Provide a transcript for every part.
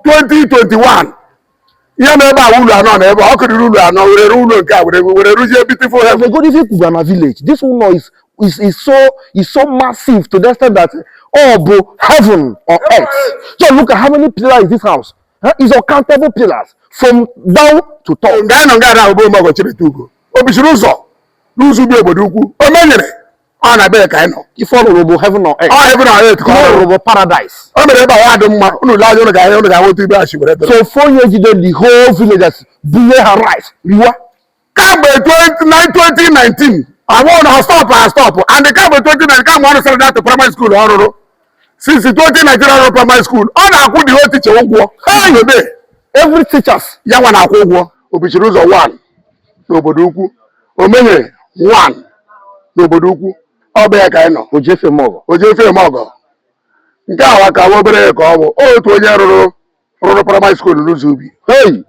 2021. Ihe na ebe a, ụlọ anọ na ebe ọ kụriri ụlọ anọ, were rụọ ụlọ nke a, were rụzie beautiful heaven. Go if you na village, this ụlọ is so massive to the extent that ọ bụ heaven on earth. Just look at how many pillars is this house. Huh? It's uncountable pillars from down to top. Nga anyị nọ nga ahụ bụ Omeọgọ Chinetugo o bichiri ụzọ n'ụzọ ubi obodo ukwu. O menyere ọ na be ka anyị nọ. Ife ọ rụrụ bụ heaven on earth. Ọ heaven on earth ka Ihe ọ ọ rụrụ. Rụrụ bụ paradise. O mere ebe a ya dị mma. Unu lee anya, unu ga-ahụ otu ibe a si were dịrị. So ofu onye jide the whole villagers, bunye ha rice riwa. Kamgbe 2019 abụọ na stop a stop and kamgbe 2019, kamgbe ọ rụsara that primary school ọ rụrụ since 2019, ọ rụrụ primary school, ọ na-akwụ the whole teacher ụgwọ. Hey, ebe Every teachers. Ya nwa na-akwụ ụgwọ. Obichiri ụzọ 1 n'obodo ukwu, o menyere 1 n'obodo ukwu. Ọ bụ ya ka anyị nọ. Ojefe Mọgọ. Ojefe ọgọ nke awa ka nwa obere ka ọ bụ otu onye rụrụ primary school n'ụzọ ubi. Hey!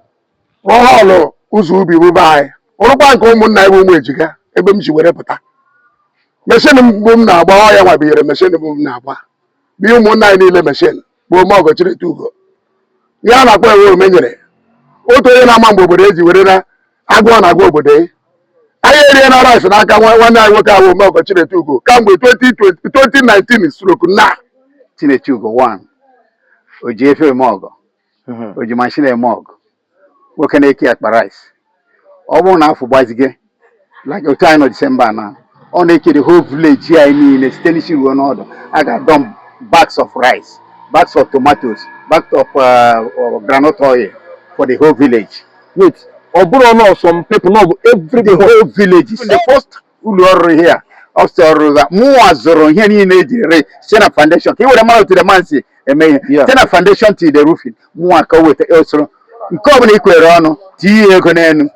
Rụọ hall ụzọ ubi bụ be anyị, rụkwa nke ụmụnna ebe ụmụ ejiga ebe m si were pụta. Machine mbụ m na-agba, ọ ya nwabinyere machine mbụ m na-agba bụ ụmụnna anyị niile. Machine bụ Omeọgọ Chinetugo, ihe a na-akpọ ewe omenyere otu onye na-ama mgbe obodo eji were na agụọ na-agụ obodo ya. Anyị erie na rice n'aka nwanne anyị nwoke ahụ, Omeọgọ Chinetugo, kamgbe 2020 2019 stroke na Chinechugo 1, o ji efe eme ọgọ, o ji machine eme ọgọ, nwoke na-eke akpa rice. Ọ bụrụ na afọ gbazige like otu anyị nọ Disemba na ọ na-eke the whole village anyị niile site n'isi ruo n'ọdụ. A ga-adọm bags of rice, bags of tomatoes, bags of groundnut oil for the whole village. Wait, ọ bụrụ na some people, no, bụ every The whole villages. The first ụlọ ọrụ here, ọsọ ọrụ ha, mụnwa zụrụ ihe niile ejiri re site na foundation ka ị were mara otu the man si eme ihe. Site na foundation till the roofing, mụnwa ka o weta usoro nke ọbụla ị kwere ọnụ, tinye ego n'elu,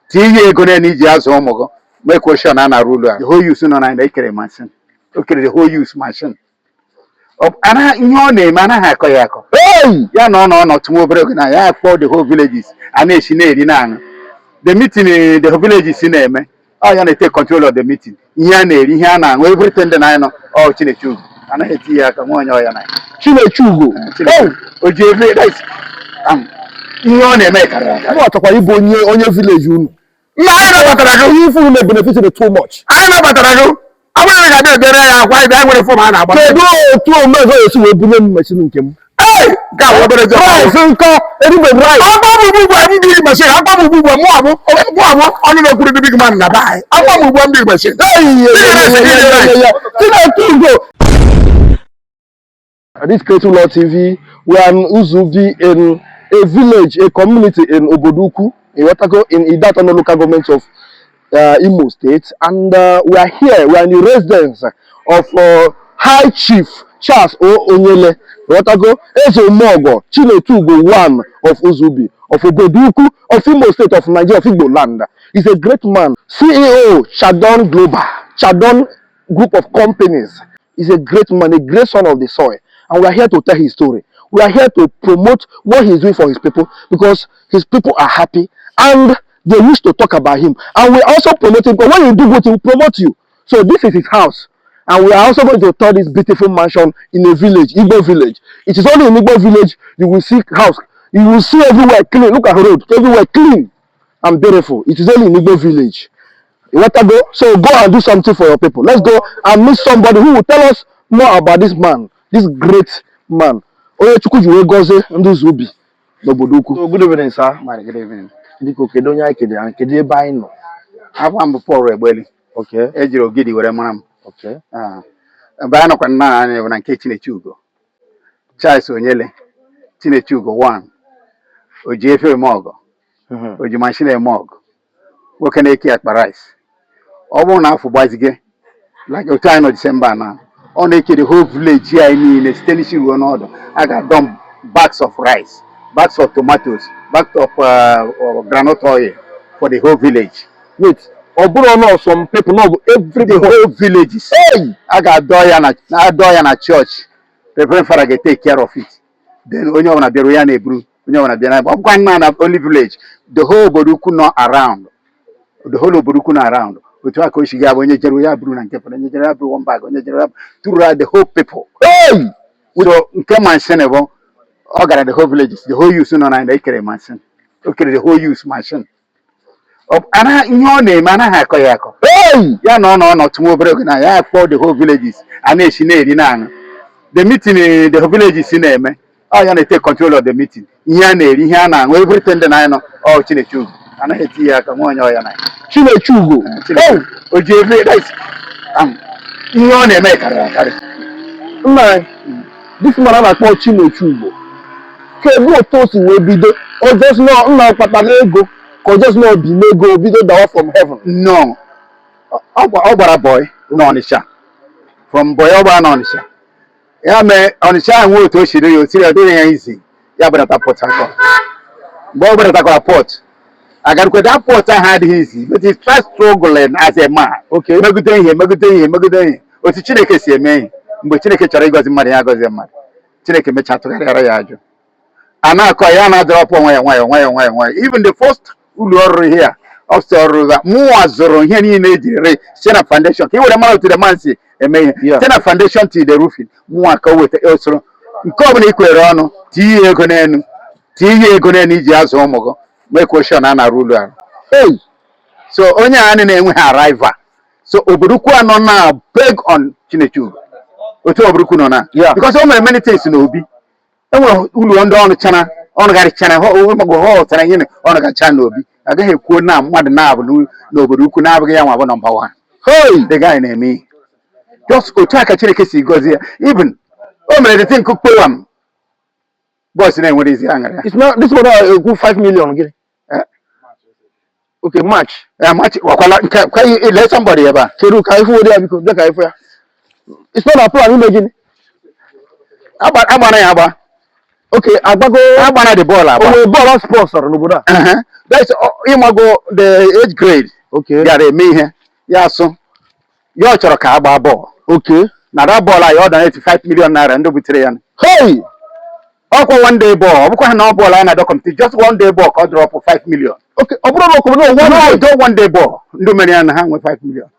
tinye ego n'elu iji azụ ụmụ gị. Make sure na a na-arụ ụlọ a. The whole youth nọ na ekere machine, o kere the whole youth machine. Ihe ọ na-eme anaghị akọ ya akọ. Hey! Ya na ọ nọ ọnọtụ nwa obere oge na ya akpọ the whole villages, a na-esi na-eri na-aṅụ. The meeting, the whole villages na-eme, ọ ya na-take control of the meeting. Ihe a na-eri, ihe a na-aṅụ, everything dị na nọ ọ Chinechugo. Anaghị eti ya aka nwa onye ọ ya na ya. Chinechugo. Chineke o ji ebe that is, ihe ọ na-eme karịrị akarị. Mụ achọkwara ịbụ onye village unu. Nna, anyị nabatara gị. Ihe ife unu na-benefit too much. Anyị nabatara gị. Ọ bụrụ na ị ga-abịa edere ya akwa, anyị bịa nwere form a na-agba. Kedu otu omego esi wee bunye m machine nke m? Ee, nke a bụ obere job. Rice nkọ, erigbe m rice. Agba m ugbu a m big machine, agba m ugbu a, mụ abụ ọnụ na-ekwuru ndị big man na be anyị. Agba m ugbu a m big machine. Chinechugo. This Creative Law TV, we are in Uzubi, in a village, a community in Oboduku, in Watago, in Ideato local government of Imo State. And we are here, we are in the residence of High Chief Charles O. Onyele, Watago, Eze Omogo, Chinetugo one of Uzubi, of Oboduku, of Imo State of Nigeria, of Igbo land. He's a great man. CEO, Chadon Global, Chadon Group of Companies. He's a great man, a great son of the soil. And we are here to tell his story. We are here to promote what he's doing for his people because his people are happy and they wish to talk about him. And we also promote him because when you do good, he will promote you. So this is his house. And we are also going to tour this beautiful mansion in a village, Igbo village. It is only in Igbo village you will see house. You will see everywhere clean. Look at the road, everywhere clean and beautiful. It is only in Igbo village. You want to go? So go and do something for your people. Let's go and meet somebody who will tell us more about this man, this great man. Onye Chukwu ji wee gọzie ndị ụzọ ubi n'obodo ukwu. So good evening, sir. My good evening. Biko, kedu onye anyị kedere and kedu ebe anyị nọ? Afa m bụ Paul Egbeli. Ejiri ogidi were mara m. Ah, ebe anyị nọkwa nna anyị bụ na nke Chinechugo Charles Onyele, Chinechugo 1, o ji efe eme ọgọ, o ji machine eme ọgọ, nwoke na-eke akpa rice. Ọ bụrụ na afọ gbazige like otu anyị nọ Disemba na ọ na-eke the whole village anyị niile site n'isi ruo n'ọdụ. A ga-adọm bags of rice, bags of tomatoes, bags of groundnut oil for the whole village. Wait, ọ bụrụ na some people, no, bụ every The whole villages. Hey! A ga-adọ ya na adọ ya na chọọchị. Reverend Father ga-take care of it. Then onye ọbụla bịara ya na-eburu, onye ọbụla bịara. Ọ bụkwa nna na only village, the whole obodo ukwu nọ around, the whole obodo ukwu nọ around. Otu a ka o si ga-abụ, onye jere ya buru na nke fọrọ, onye jere ya buru one bag, onye jere ya tụrụ the whole people. Hey! So nke machine bụ Ọ gara the whole villages, the whole youth nọ na ekere machine. O kere the whole youth machine. Ihe ọ na-eme anaghị akọ ya akọ. Hey! Ya na ọ nọ nọ tụnwa obere oge na ya kpọọ the whole villages, a na-esi na-eri na-aṅụ. The meeting, the whole villages na-eme, ọ ya na-take control of the meeting. Ihe a na-eri, ihe a na-aṅụ, everything dị na nọ ọ Chinechugo. Anaghị eti ya aka nwa onye ọ ya na ya. Chinechugo. Chineke o ji ebe that is, ihe ọ na-eme karịrị akarị. Nna anyị, this man a na-akpọ Chinechugo, kedu otu o si wee bido? O just nọ nna kpatara ego ka o just nọ bi n'ego bido dawa from heaven? No, ọ gbara boy n'Ọnịsha. From boy ọ gbara n'Ọnịsha, ya mee Ọnịsha ahụ nwee otu o siri ya, o siri, ọ dịghị ya izi, ya gbadata Port Harcourt. Mgbe ọ gbadatakwara port, agarukwe that port ahụ adịghị izi, but he tried struggling as a man. Megide ihe, megide ihe, megide ihe, otu Chineke si eme ihe. Mgbe Chineke chọrọ ịgọzi mmadụ, ya agọzie mmadụ. Chineke mechaa tụgharịara ya ajụ a na-akọ ya, na-adọrọpụ onwe ya nwayọọ nwayọọ nwayọọ nwayọọ. Even the first ụlọ ọrụ ihe a, ọfịs ọrụ ya, mụnwa zụrụ ihe niile ejiri ree site na foundation, ka ị were mara otu the man si eme ihe. Site na foundation till the roofing, mụnwa ka o weta usoro nke ọbụla i kwere ọnụ, tinye ego n'elu, tinye ego n'elu iji azụ ụmụ gị, make sure na a na-arụ ụlọ arụ. Hey! So onye a na-enweghị arrival, so obodo ukwu anọ na beg on Chinechugo, otu obodo ukwu nọ na because o mere many things n'obi. Enwere ụlọ ndị ọrụ chara, ọrụgharịchara ha, chara ihe ọrụgacha n'obi. Agaghị ekwuo na mmadụ na-abụ n'obodo ukwu na-abụghị ya nwa bụ number one. Hey! The guy na-eme ihe just otu a ka Chineke si gọzie ya. Even o mere the thing kpowam boys na-enwere ezi aṅụrị ya. It's not this one ekwu 5 million gịnị? Eh? Okay, match. Ya match wakwala nke kwa ile somebody ebe a. Kedu ka ifu ya, biko bịa ka ifu ya. It's not a plan ime gịnị? Agbara ya agba. Okay, agbago. Agbara the ball agba. O nwere bọọlụ sponsor n'obodo a? That's ịmago the age grade bịara eme ihe ya, asụ ya ọ chọrọ ka agba bọọlụ. Na that bọọlụ a, ya ọ donate 5 million naira ndị butere ya. Hey! Ọkwa one day ball, ọ bụkwa na ọ bọọlụ anyị na-adọ committee, just one day ball ka ọ drop 5 million. Okay, ọ bụrụ na obodo one No, day. Just one day ball, ndị mere ya na ha nwe 5 million,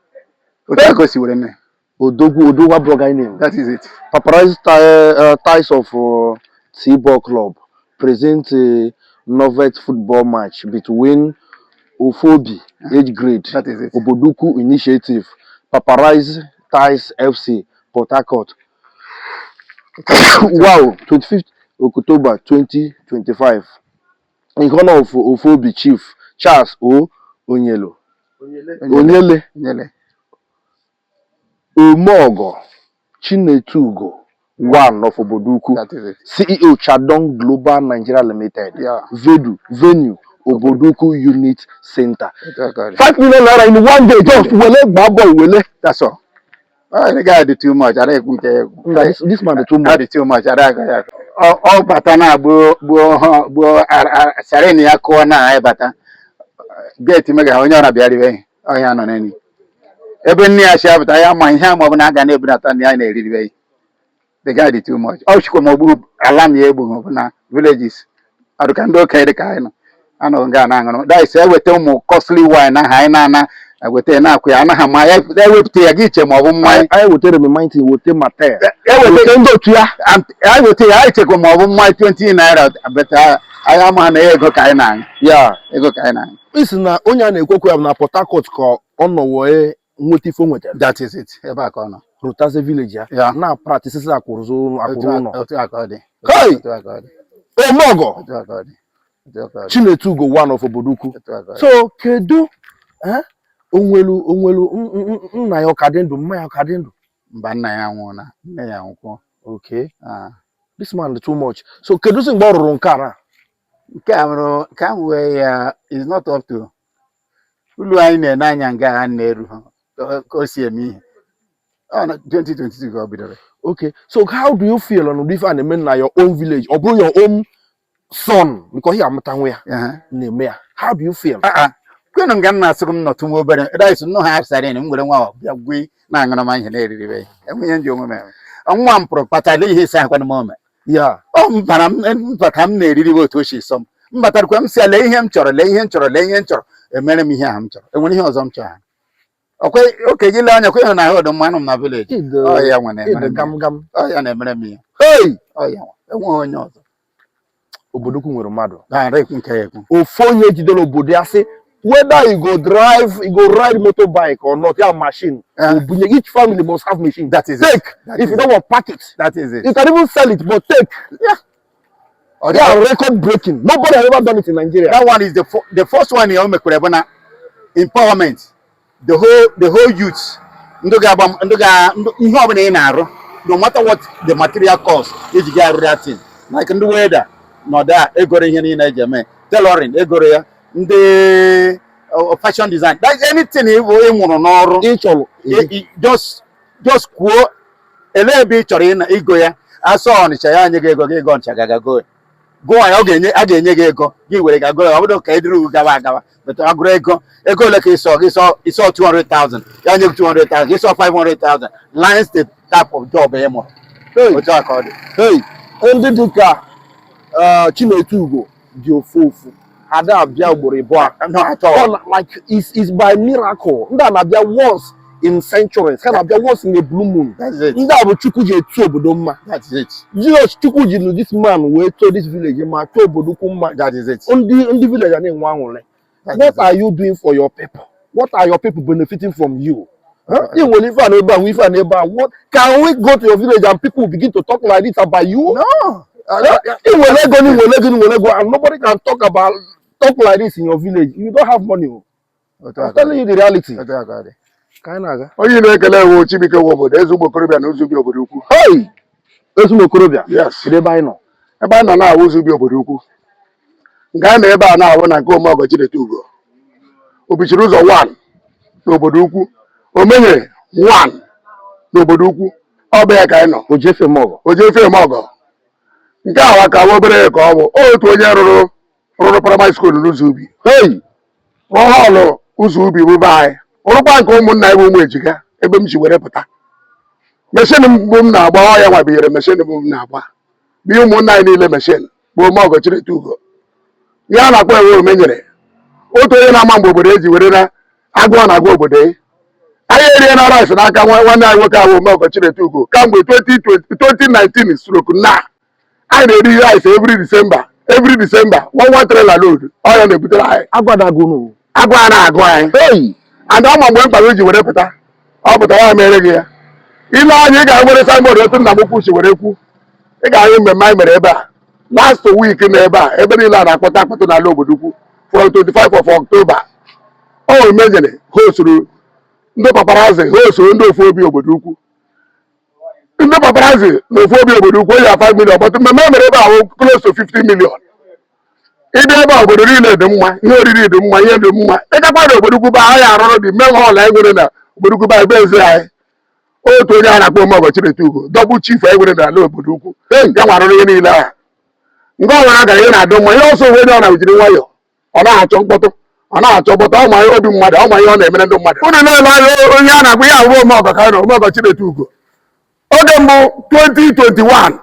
otu a ka o si were mee. Odogwu, Odogwu abụrụ guy name. That is it. Paparazzi Ties of T-Ball Club present a novel football match between Ofobi age grade, That is it. Oboduku Initiative, Paparazzi Ties FC, Port Harcourt. Wow, 25th October 2025. In honor of Ofobi Chief Charles O. Onyelo. Onyele. Nyele. Omeogo Chinetugo, one of Oboduku. That is it. CEO Chadong Global Nigeria Limited. Venue Oboduku Unit Center. Otu a ka ọ dị. ₦5 million in one day, just wele gbaa bọọlụ wele. That's all. Oh, the guy dị too much. Ada ekwu nke ya ekwu. Nna, this man dị too Ọ much. dị too much. Ada aga ya. Ọ bata na gbuo gbuo ha gbuo siren ya kụọ na anyị bata. Gate mega onye ọra bịa ribe ihe. Ọhịa nọ n'elu. Ebe nne ya si apụta ya ma ihe ama ọ bụ na aga na-ebunata nne ya na-eriribe ihe. The guy dị too much. Ọ chịkwa ma ọ gburu ala m ya egbughị bụ na villages. Ọdụ ka ndị okenye dị ka anyị nọ. Anọ nga na-aṅụrụ. That is eweta ụmụ costly wine ahụ anyị na-ana eweta ya na-akwụ ya anaghị ama ya, ewepụta ya gị iche ma ọ bụ mmanya. Anyị wetere m mighty, wete matel. Eweta. Wete ndị otu ya. Anyị weta ya, anyị chekwa ma ọ bụ mmanya 20 naira, but anyị ama na ego ka anyị na-aṅụ. Ego ka anyị na-aṅụ. Isi na onye a na-ekwekwu ya bụ na Port Harcourt ka ọ nọ wee nweta ife o nwetara. That is it, ebe a ka ọ nọ. Rutazie village ya. Na practice akwụrụ akwụrụ ụlọ. Otu a ka ọ dị. Hey! Otu a ka ọ dị. Omeogo Otu a ka ọ dị. Otu a ka ọ dị. Chinetugo, one of Obodo Ukwu. Otu a ka ọ dị. So kedu onwelu onwelu nna ya ọ ka dị ndụ, mma ya ọ ka dị ndụ? Mba, nna ya anwụọla, nne ya anwụkwọ. Ah. This man dị too much. So kedu si mgbe ọ rụrụ nke a na? Nke a mụrụ nke ahụ wee ya is not up to ụlọ anyị na-ene anya nga ha na-eru ha ka o si eme ihe. Ọ na 2022 ka ọ bidoro. Okay, so how do you feel on ụdị ife a na-eme na your own village, ọ bụrụ your own son, because ya amụta nwa ya na-eme ya? How do you feel? Ah, ah. Kwenụ nga m na-asị m nọtụ nwa obere rice nnọọ ha sarin m were nwa bịa gwi na-aṅụrụ m ihe na-eriribe enwe ihe nji onwe m eme. Nwa m pụrụ kpatara ihe isi akwana m ome. Ọ mbara m mbata m na-eriribe otu o si sọ m mbatarakwa m si ya lee ihe m chọrọ, lee ihe m chọrọ, lee ihe m chọrọ, emere m ihe ahụ m chọrọ. Enwere ihe ọzọ m chọrọ? Ọkwe oke gị lee anya kwe hụ na ahụ dị mma anụ m na village. Ịdị Ọ ya nwe na-emere ịdị m gam ihe. Gam. Ọ ya na-emere m ihe. Hey! Ọ ya nwe, enweghị onye ọzọ. Obodo ukwu nwere mmadụ. Na ekwu nke ya ekwu. Ofu onye jidere obodo ya sị whether you go drive, you go ride motorbike or not, ya machine obunye. Each family must have machine. That is it. Take. That If is you don't want, pack it. That is it. You can even sell it, but take. Ọ They are record breaking. Nobody has ever done it in Nigeria. That one is the first one ya o mekwere bụ na empowerment the whole youth, ndị ga-agba, ndị ga ihe ọbụla ị na-arụ, no matter what the material cost iji ga arụ that thing, like ndị welder nọdụ a egoro ihe niile eji eme tailoring, egoro ya, ndị fashion design, that anything ị nwụrụ n'ọrụ Ị chọrọ. Just kwuo elee ebe ị chọrọ ịgo ya. Asọ Ọnịcha, ya nye gị ego gị ego Ọnịcha gaga go gụọ ya, ọ ga-enye, a ga-enye gị ego gị were ga go ya. Ọ bụrụ ka eduru gị gawa agawa, but agụrụ ego, ego ole ka ịsọ gị sọ? Ịsọ 200,000, ya nye gị 200,000. Ịsọ 500,000, lines the type of job ị mụrụ. Hey. Otu a ka ọ dị. Hey, ndị dịka Chinedu Ugo dị ofu ofu, ha da abịa ugboro ịbụọ. No, at all. Like it's by miracle. Ndị a na-abịa once in centuries, ha na-abịa once in a blue moon. That's it. Ndị a bụ Chukwu ji etu obodo mma. That's it. Jesus Chukwu ji this man wee too this village mma, too obodo ukwu mma. That is it. Ndị village a na-enwe aṅụrị. That What is it. are you doing for your people? What are your people benefiting from you? Huh? Ị nwere ife a n'ebe a, nwe ife a n'ebe a. What can we go to your village and people begin to talk like this about you? No. Huh? Ị nwere ego, ị nwere ego, ị nwere ego, and nobody can talk like this in your village. You don't have money o. Otu a I'm ka ọ telling dị. you the reality. Otu a ka ọ dị. Ka anyị na-aga. Onye na-ekele ewu Chibuike nwe obodo, eze ụmụ okorobịa na ụzọ ubi obodo ukwu. Hey, ezi ụmụ okorobịa. Yes. Kedu ebe anyị nọ? Ebe a nọ na-awụ ụzọ ubi obodo ukwu, nke a na ebe a na-awụ na nke Omeọgọ Chinedu Ugo, obichiri ụzọ 1 n'obodo ukwu, omenyere 1 n'obodo ukwu. Ọ bụ ya ka anyị nọ. Ojefe Mọgọ. Ojefe Omeọgọ nke awa ka wa obere ka ọ bụ otu onye rụrụ primary school n'ụzọ ubi. Hey. Rụọ hall ụzọ ubi bụ be anyị, rụkwa nke ụmụnna anyị bụ ụmụ ejika ebe m si were pụta. Machine mbụ m na-agba, ọ ya nwabinyere machine mbụ m na-agba bụ ụmụnna anyị niile machine bụ Omeọgọ Chinedu Ugo. Ihe a na-akpọ ewe omenyere otu onye na-ama mgbe obodo eji were na agụọ na-agụ obodo ya. Anyị erie na rice n'aka nwanne anyị nwoke ahụ Omeọgọ Chinedu Ugo kamgbe 2020, 2019 stroke na anyị na-eri rice every December, every December, one one trailer load ọ ya na-ebutere anyị. Agwadagonu. Agụ a na-agụ anyị. Hey. And ama mgbe mkpara ji were pụta, ọ pụtara ya mere gị ya ile anya, ị ga-enwere signboard otu nna m ukwu si were kwu. Ị ga-ahụ mmemme anyị mere ebe a last week na ebe a, ebe niile a na-akpọta akpọtụ n'ala obodo ukwu from 25 of October. O menyere hosturu ndị paparazzi, hosturu ndị ofu obi obodo ukwu, ndị paparazzi na ofu obi obodo ukwu ya 5 million, but mmemme e mere ebe a wụ close to 50 million. Ịbịa ebe a, obodo niile dị mma, ihe oriri dị mma, ihe dị mma. Ịgakwa na obodo ukwu be anyị arụrụ dị main hall anyị nwere na obodo ukwu be anyị, be eze anyị, otu onye a na-akpọ Omeọgọ Chinedu Ugo, double chief anyị nwere n'ala obodo ukwu, ya nwa arụrụ ihe niile ahụ. Nke ọ nwere gara ihe na-adị mma, ihe ọsọ onwe onye ọ na-ejiri nwayọọ, ọ na-achọ mkpọtụ, ọ na-achọ mkpọtụ, ọ ma obi mmadụ, ọ ma ihe ọ na-emere ndị mmadụ. Unu na-ele anya onye a na-akpọ ya ahụ Omeọgọ ka anyị nọ, Omeọgọ Chinedu Ugo. Oge mbụ 2021,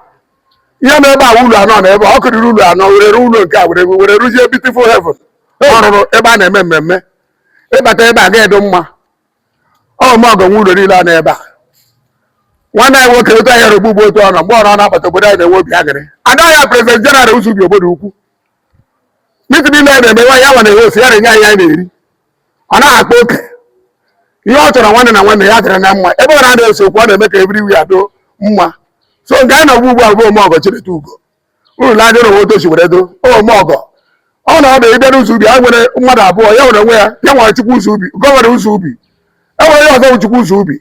ihe na ebe a ụlọ anọ na ebe ọ kụriri ụlọ anọ were rụọ ụlọ nke a were rụzie Beautiful Heaven. Ọ rụrụ ebe a na-eme mmemme. Ịbata ebe a ga-edo mma. Ọ Omeọgọ nwe ụlọ niile a na ebe a. Nwanne anyị nwoke otu anyị rụgbu otu ọ nọ mgbe ọ nọ na-abata obodo anyị na-enwe obi aṅụrị. Ada ya president general ụzọ ubi obodo ukwu, meeting niile anyị na-eme, nwaanyị ya nwa na-enwe osi ya na-enye anyị, anyị na-eri. Ọ naghị akpa oke. Ihe ọ chọrọ, nwanne na nwanne ya dịrị na mma. Ebe ọ na-ada ese okwu, ọ na-eme ka everywhere do mma. So nke anyị nọ ugbu a bụ Omeọgọ Chinedu Ugo. Uru na-adị n'onwe otu o si were do Omeọgọ. Ọ na ọ dị ịbịa n'ụzọ ubi, a nwere mmadụ abụọ ya nwere onwe ya, ya nwere Chukwu ụzọ ubi, governor ụzọ ubi, e nwere onye ọzọ bụ Chukwu ụzọ ubi.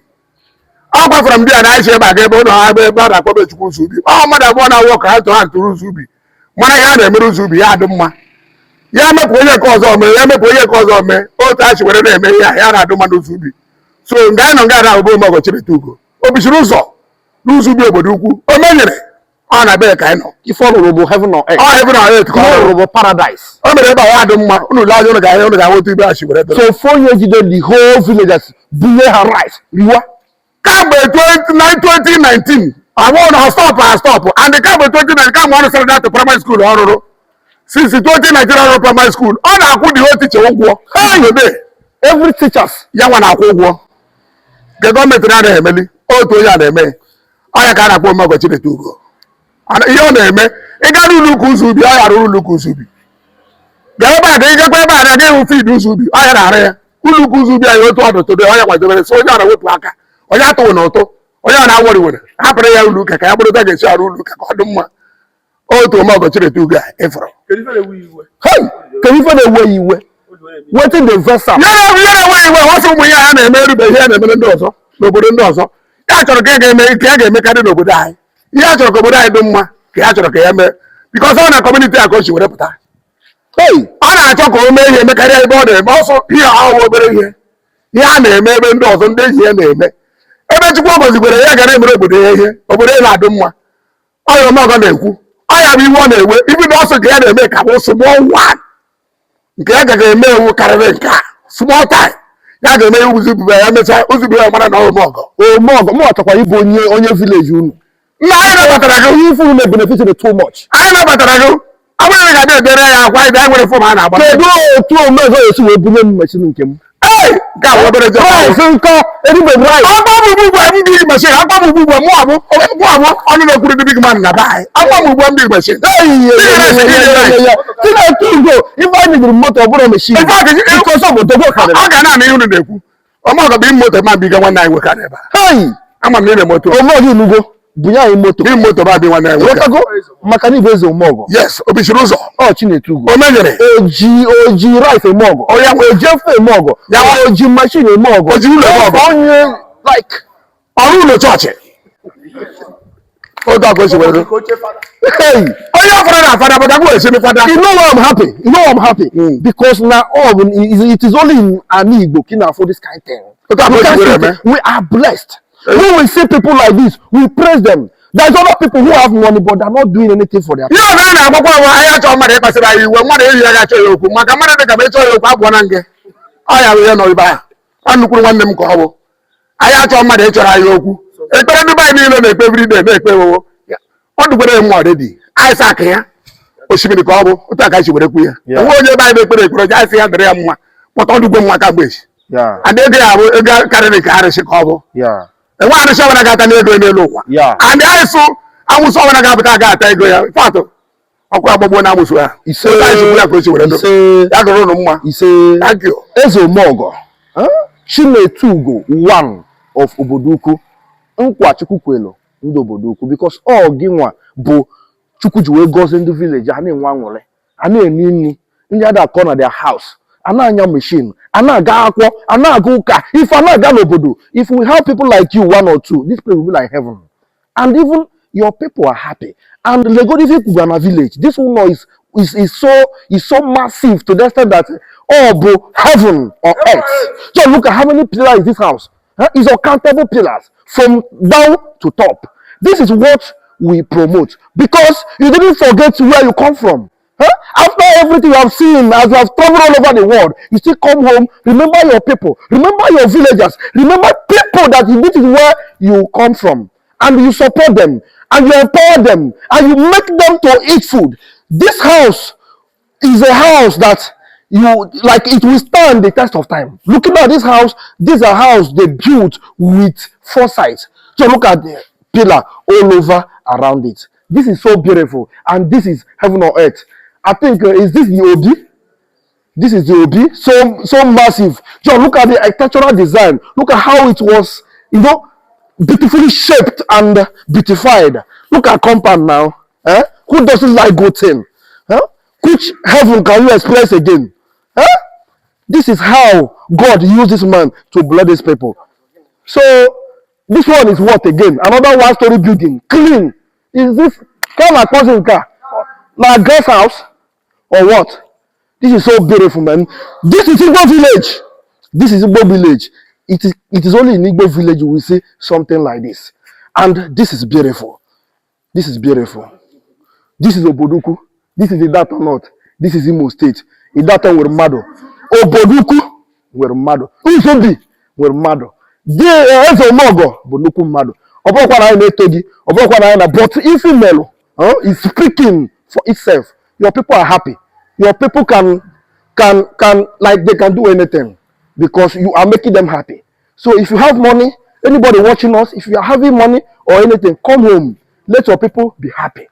Ọ gwafere m di ya na anyị si ebe a ga ebe ụlọ ha ebe a na-akpọbe Chukwu ụzọ ubi. Ọ mmadụ abụọ na-awụ ka ha tụrụ ha tụrụ ụzọ ubi, mara ihe a na-emere ụzọ ubi ya adị mma. Ya mepụ onye nke ọzọ mee, ya mepụ onye nke ọzọ mee, otu a si were na-eme ihe a ya na-adị mma n'ụzọ ubi. So nga anyị nọ nga na-abụ Omeọgọ Chinedu Ugo, o bichiri ụzọ n'ụzọ ubi obodo ukwu, o menyere ọ na be ka anyị nọ. Ife ọ rụrụ bụ heaven on earth. Ọ heaven on earth ka Ihe ọ ọ rụrụ. rụrụ bụ paradise. O mere ebe a ya dị mma. Unu lee anya, unu ga-ahụ otu ibe a si were dịrị. So ofu onye jide the whole villagers, bunye ha rice riwa. Kamgbe 2019 abụọ na stop a stop and kamgbe 2019, kamgbe ọ rụsịrị that primary school ọ rụrụ since 2019, ọ rụrụ primary school, ọ na-akwụ the whole teacher ụgwọ. Hey! Every teachers. Ya nwa na-akwụ ụgwọ nke gọọmenti na-anaghị emeli, otu onye a na-eme. Ọ ya ka a na-akpọ Omeọgọ Chinedu Ugo. Ihe ọ na-eme Ị gara ụlọ ụka ụzọ ubi, ọ ya rụrụ ụlọ ụka ụzọ ubi. Gaa ebe a ka ị gakwa ebe a na-aga ịhụ field ụzọ ubi, ọ ya na-arụ ya. Ụlọ ụka ụzọ ubi anyị otu ọdụ todo, ọ ya kwadobere. So onye ọ na-wepụ aka, onye atụghị na ụtụ, onye ọ na-awọrị were hapụrụ ya ụlọ ụka ka ya bụrụ ga ga-esi arụ ụlọ ụka ka ọ dị mma. Otu Omeọgọ Chinedu Ugo a ịfụrụ. Hey, kedu ife na-ewe ya iwe? Wetin dey vex am? Ihe na-enwe iwe, ọsọ ụmụ ihe a na-eme erubeghị ihe na-emere ndị ọzọ n'obodo ndị ọzọ. Ya chọrọ ka ị ga-eme ka ya ga-emekarị n'obodo anyị. Ihe a chọrọ ka obodo anyị dị mma ka ya chọrọ ka ya mee, because ọ na community a ka o si were pụta. Hey, ọ na-achọ ka o mee ihe mekarịa ebe ọ na-eme. Ọsọ ihe ahụ obere ihe, ihe a na-eme ebe ndị ọzọ, ndị enyi ya na-eme ebe Chukwu gọzikwere ya ga na-emere obodo ya ihe, obodo ya na-adị mma. Ọ ya Omeọgọ na-ekwu, ọ ya bụ iwe ọ na-ewe ibi na ọsọ ka ya na-eme ka bụ small one nke ya gaga eme ewu karịrị nke a. Small time ya ga-eme ụzọ ibube ya mechaa ụzọ ibube ya mara na ọ Omeọgọ. Omeọgọ, mụ chọkwara ịbụ onye village unu. Nna, anyị nabatara gị. Ihe ife unu na-benefit dị too much. Anyị nabatara gị. Ọ bụrụ na ị ga-abịa edere ya akwa, anyị bịa nwere form a na-agba. Kedu otu Omeọgọ esi wee bunye m machine nke m? Ee, nke a bụ obere job. Rice nkọ erigbe rice. Akpa m ugbu a m big machine, akpa m ugbu a, mụ abụ ọnụ na-ekwuru ndị big man na be anyị. Akpa m ugbu a m big machine. Chineke Ugo, ife anyị dịrị moto ọ bụrụ machine. In fact, Because ọ bụ dogo karịrị. Ọ ga na-anụ ihe unu na-ekwu. Omeọgọ bụ moto ma biga nwanne anyị nwoke a n'ebe a. Hey, Ama m na ị na moto. Omeọgọ, inugo, bunye anyị moto. Bi moto ba bi nwanne anyị nwoke. Ịghọtago? Maka na ịbụ eze Omeọgọ. Yes, obi chiri ụzọ. Ọ Chinedu Ugo. O menyere. Oji rice eme ọgọ. Ọ ya nwe. Oji efe eme ọgọ. Ya nwe. Oji machine eme ọgọ. Oji ụlọ eme ọgọ. Onye like Ọrụ ụlọ chọọchị. Otu a ka o si were. Hey, Onye ọfọdụ na fada bụ dagbu esi fada. You know why I'm happy? You know why I'm happy? Mm. Because now all it is only in ani Igbo can afford this kind thing. Otu a ka We o si can't were see eme. it. We are blessed. When we see people like this, we praise them. There's other people who have money, but they're not doing anything for their Ihe ọzọ a na-agwakwa nwa anyị, achọ mmadụ ịkpasịrị anyị iwe, mmadụ eyi ya ga-achọ ya okwu, maka mmadụ dị ka ma ịchọ ya okwu abụọ na nge ọ ya bụ ihe nọ ebe ahụ. Ọ nnukwuru nwanne m ka ọ bụ. Anyị achọ mmadụ ịchọrọ anyị okwu. Ekpere ndị be anyị niile na-ekpe everyday na-ekpe ewowo ọ dụkwere ya mma ọdịdị Isaac ya osimiri ka ọ bụ. Otu a ka anyị si were kwu ya. Enwe onye ebe anyị na-ekpere ekpere ọjọọ, anyị sị ya dịrị ya mma, kpọta ọ dụgwe mma ka mgbe echi. And ego ya bụ ego karịrị nke arịsị ka ọ bụ. Enwe arịsị ọbụla ga-ata n'ego n'elu ụwa. And anyị sụ amụsụ ọbụla ga-apụta ga-ata ego ya fatụ ọkụ agbagbuo na amụsụ ya. Ise. Otu anyị si kwu ya ka o si were ndụ. Ise. Ya dụrụ ụnụ mma. Ise. Thank you. Eze Omeọgọ, huh? Chinedu Ugo one of obodo ukwu, nkwa Chukwu kwelu ndị obodo ukwu, because ọ gị nwa bụ Chukwu ji wee gọzie ndị village a na-enwe aṅụrị, a na-eni nri, ndị ada akọ na their house, a na-anya machine, a na-aga akwụkwọ, a na-aga ụka, if a na-aga n'obodo. If we have people like you, one or two, this place will be like heaven. And even your people are happy. And legodi ife kwuga na village, this one is so massive to the extent that ọ bụ heaven on earth. So look at how many pillars is this house, huh? It's uncountable pillars from down to top. This is what we promote, because you didn't forget where you come from, huh? After everything you have seen, as you have traveled all over the world, you still come home, remember your people, remember your villagers, remember people that this is where you come from, and you support them, and you empower them, and you make them to eat food. This house is a house that you like, it will stand the test of time. Looking at this house, this is a house they built with foresight. So look at the pillar all over around it. This is so beautiful, and this is heaven on earth. I think is this the Obi? This is the Obi, so so massive. John, look at the architectural design. Look at how it was beautifully shaped and beautified. Look at compound now, eh? Who doesn't like good thing, huh? Which heaven can you express again, eh? This is how God used this man to bless these people. So this one is what again? Another one story building, clean. Is this kind of person car na guest house or what? This is so beautiful, man. This is Igbo village. This is Igbo village. It is only in Igbo village you will see something like this, and this is beautiful. This is beautiful. This is Obodoukwu. This is Ideato North. This is Imo State. Ideato nwere mmadụ, Obodoukwu nwere mmadụ, Uzobi nwere mmadụ. Di Eze Omeọgọ bụ nnukwu mmadụ. Ọ bụrụkwa na anyị na-eto gị, ọ bụrụkwa na anyị na, but ife melụ is speaking for itself. Your people are happy. Your people can like, they can do anything because you are making them happy. So if you have money, anybody watching us, if you are having money or anything, come home, let your people be happy.